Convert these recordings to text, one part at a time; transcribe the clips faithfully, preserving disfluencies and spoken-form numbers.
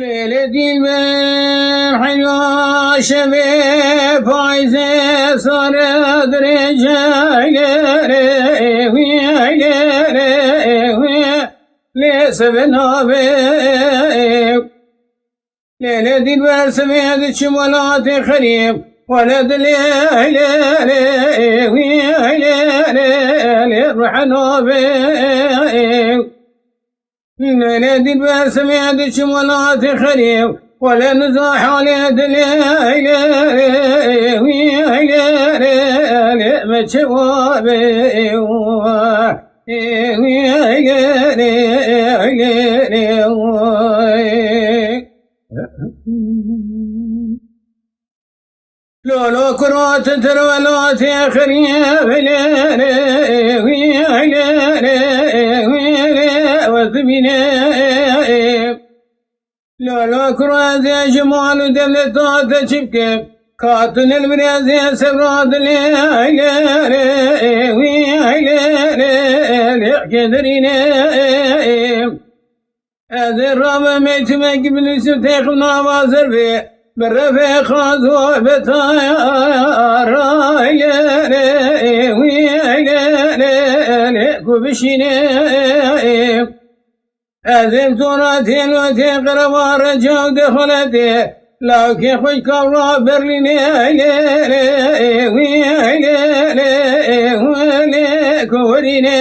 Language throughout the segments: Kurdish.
Lê lê dîlber heyva şevê payzê sare dirêje lê lê wî lê lê wî lê seve navê. Lê lê dîlber seve diçim welatê xerîb wele dilê lê lê wî lê lê lê ruhe navê. Lê lê dîlber seve diçim welatê xerîb wele niza halê dilê lê wî lê lê lê me çewa be. Lolo kuro tu tir welatê xerîb lê lê wî lê lê wî lê wezibînê. Lolo kuro ez ê ji mal û devleta te çi bikim? Ka tu nil birêzê sevra dilê lê lê wî lê lê lê kedirînê. Ez ê rabim ê çimekî binivîsim têxim nava zervê, bi revê xazo betaya ray lê lê wî lê lê lê ku bişînê. Ez ê bi zora têlo tê qereva reca û dexaletê, lawkê xweşka ra Berlînê lê lê wî lê lê wî lê ku werînê.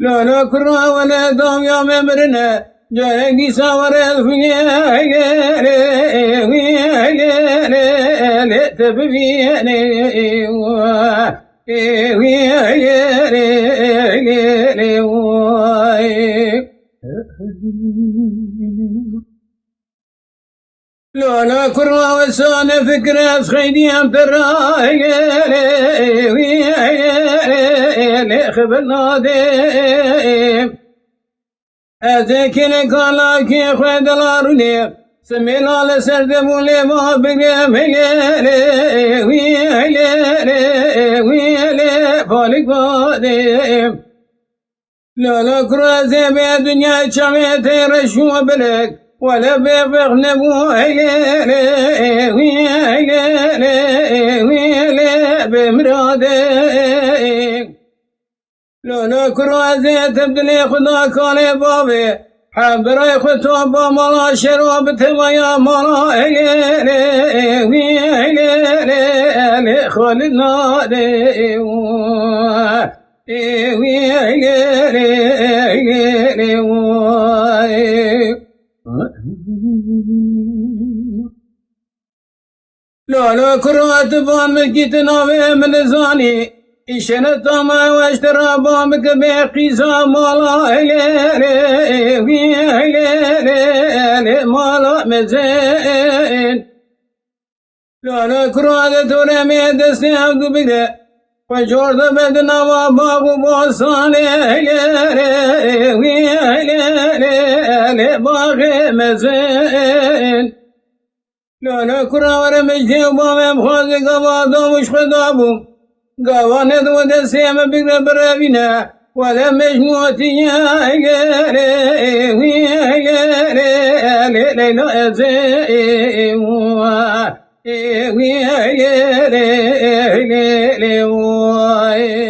Lolo kura wele dawiya me mirine, carek dîsa were xwînê lê lê wî lê lê lê te bibînê. Lê wî lê lê lê lê wî. Lolo kura wesa ne fikir ez xeydî em te ra lê lê wî lê lê lê xibir nadê. Ez ê kêlê kalakê xwe dela rûnê, simêla li ser debûlê ma bigem lê lê wî lê lê wî lê palik badê. Lolo kura ez ê bê dinyayê çavê te reş û bilek, wele bê bex nebû lê lê wî lê lê wî lê bê miradê. Lolo kuro ez ê te bi dilê xwe da kalê bavê, hembiray xwe to ba mala şero bi tevaya mala lê lê wî lê lê lê xwe li nadê. Ê wî lê lê lê lê wî. Lolo kuro tu van min kî tu navê min zanî. Îşene tama weş te ra ba min ke bê qîza mala lê lê wî lê lê lê mala mezin. Lolo kuro de dore me destê ev du bigre. Xwe cor de be di nava bax û bostanê lê lê wî lê lê lê baxê mezin. Lolo kura were mijdê û bavê bixwaze gava dawij xwe dabû. Gava nediwe destê me bigre birevîne. Wele mecnû tiye lê lê wî lê lê lê leyla ez ê wî lê lê lê lê wî.